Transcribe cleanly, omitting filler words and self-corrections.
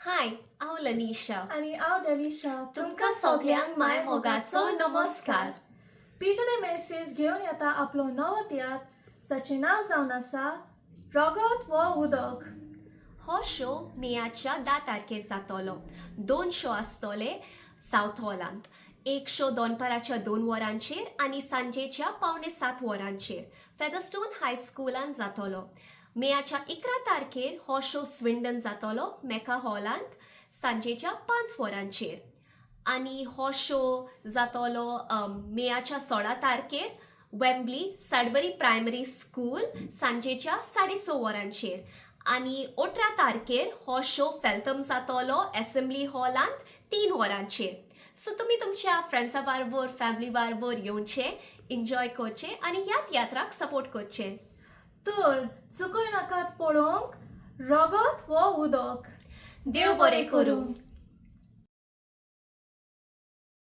हाय, हांव लनिशा. आनी हांव डेलिशा. तुमकां सगल्यांक माय मोगाचो नमस्कार. पीटर दे मेर्सेस घेवन येता आपलो नवो तियात्र, जाचें नांव जावन आसा "रगत वो उदक". हो शो मेयाच्या 10 तारखेर जातलो. दोन शो आसतले सावथ हॉलांत. एक शो दनपाराच्या 2 वरांचेर आनी सांजेच्या 6:45 वरांचेर फेदरस्टोन हायस्कुलान जातलो. मेयाच्या 11 तारखेर हो शो स्विंडन जातलो, मेका हॉलांत, सांजेच्या 5 वरांचेर. आनी हो शो जातलो मेयाच्या 16 तारखेर वेम्बली, साडबरी प्रायमरी स्कूल, सांजेच्या 6:30 वरांचेर. आनी 18 तारखेर हो शो फेल्थम जातलो, एसेंब्ली हॉलांत, 3 वरांचेर. सो तुमी तुमच्या फ्रेंड्सा बारबोर, फॅमिली बारबोर येवचे, एन्जॉय करचे आनी ह्या तियात्राक सपोर्ट करचे. तर चुकय नाकात पळोवंक "रगत वो उदक". देव बरें करूं.